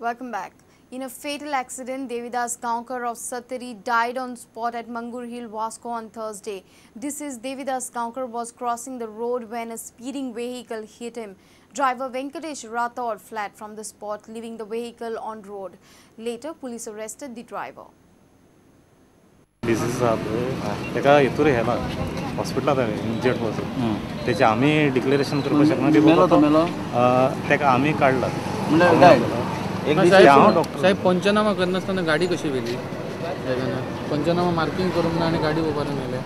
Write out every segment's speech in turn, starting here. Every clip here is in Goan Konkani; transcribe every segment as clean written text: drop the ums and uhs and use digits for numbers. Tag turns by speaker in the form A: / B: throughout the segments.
A: Welcome back. In a fatal accident, Devidas Gaonkar of Sattari died on spot at Mangur Hill, Vasco on Thursday. Deceased Devidas Gaonkar was crossing the road when a speeding vehicle hit him. Driver Venkatesh Rathod fled from the spot, leaving the vehicle on road. Later, police arrested the driver.
B: Disease आहा पळय तेका हेतूर व्हेला हॉस्पिटलांत इंजर्ड पर्सन तेचे आमी डिक्लेरेशन करपाक शकना. तेका आमी काडला.
C: साहेब, पंचनामा करनासतना गाडी कशी व्हेली? पंचनामा मार्किंग करूंक ना आनी गाडी उबारून व्हेले.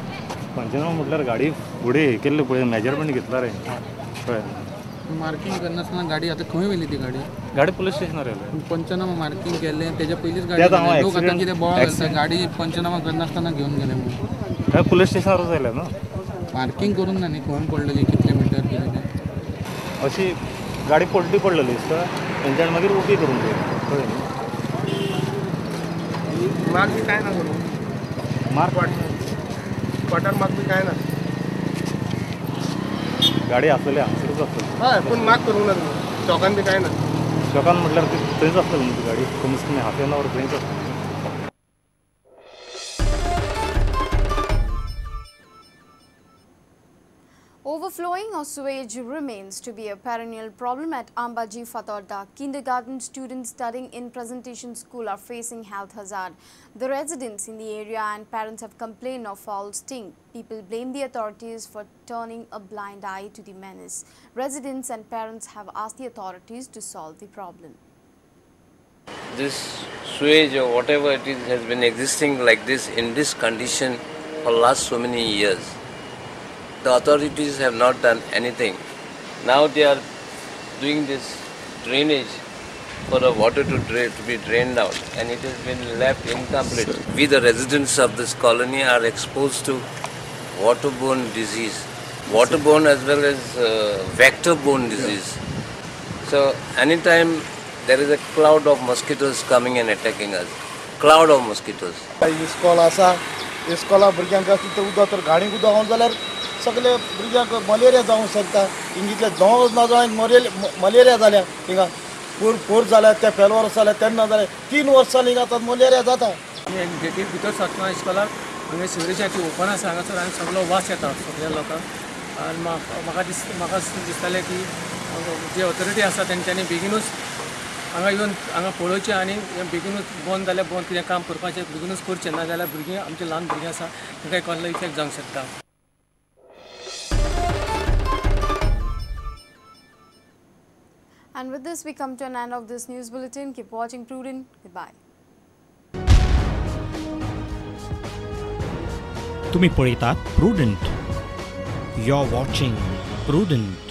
B: पंचनामा म्हटल्यार गाडी फुडें हे केल्ले पळय, मेजरमेंट घेतला रे, कळ्ळें.
C: मार्किंग करनासतना गाडी आतां खंय व्हेली ती गाडी?
B: गाडी पुलीस स्टेशनार व्हेली.
C: पंचनामा मार्किंग केल्लें तेज्या पयलींच गाडी. लोक आतां कितें बोवाळ घालता, गाडी पंचनामा करनासतना घेवन गेले म्हणून.
B: पुलीस स्टेशनारूच आयल्या न्हू.
C: मार्किंग करूंक ना न्ही, खंय पडलेली, कितले मिटर कितें तें.
B: अशी गाडी पडली पडलेली दिसता तेंच्यान मागीर उबी करूंक जाय, कळ्ळें न्ही.
D: मार्क बी कांय ना करूं,
B: मार्क
D: क्वार्टर मार्क बी कांय ना.
B: गाडी आसलेली हांगसरूच आसतली.
D: हय, पूण मार्क करूंक ना तुमी. चौकान बी कांय ना.
B: चौकान म्हटल्यार ती थंयच आसतली न्हू ती गाडी, कमीच कमी हाफ एन our थंयच आसतली.
A: Overflowing of sewage remains to be a perennial problem at Ambaji Fatorda. Kindergarten students studying in Presentation School are facing health hazard. The residents in the area and parents have complained of foul stink. People blame the authorities for turning a blind eye to the menace. Residents and parents have asked the authorities to solve the problem.
E: This sewage or whatever it is has been existing like this in this condition for last so many years. The authorities have not done anything. Now they are doing this drainage for the water to be drained out, and it has been left incomplete. We, the residents of this colony, are exposed to waterborne disease, waterborne as well as vector-borne disease. So anytime there is a cloud of mosquitoes coming and attacking us, cloud of mosquitoes.
F: इस्कॉला भुरग्यांक उदक तर गाडीक उदक गावूं जाल्यार सगळे भुरग्यांक मलेरिया जावंक शकता. हिंगीतले जावं ना जावं मलेरिया जाल्या हिंगा पोर जाल्या, त्या फेलवर जाल्या, तेन्ना जाल्या 3 वर्सां जालीं हिंगा आतां मलेरिया जाता.
G: गेटीर भितर सरतना इस्कॉलाक हांगा सिवरेजाची ओपन आसा, हांगासर आनी सगळो वास येता सगळ्या लोकांक. आनी म्हाका दिसतालें की जे ऑथॉरिटी आसा तेंच्यांनी बेगिनूच हांगा येवन हांगा पळोवचें आनी बेगिनूच बंद जाल्यार बंद कितें काम करपाचें बेगिनूच करचें, ना जाल्यार भुरगीं आमची ल्हान भुरगीं आसा तांकां कसलो इफेक्ट जावंक शकता.
A: And with this, we come to an end of this news bulletin. Keep watching Prudent. Goodbye.
H: तुम्ही पळयतात Prudent. You're watching Prudent.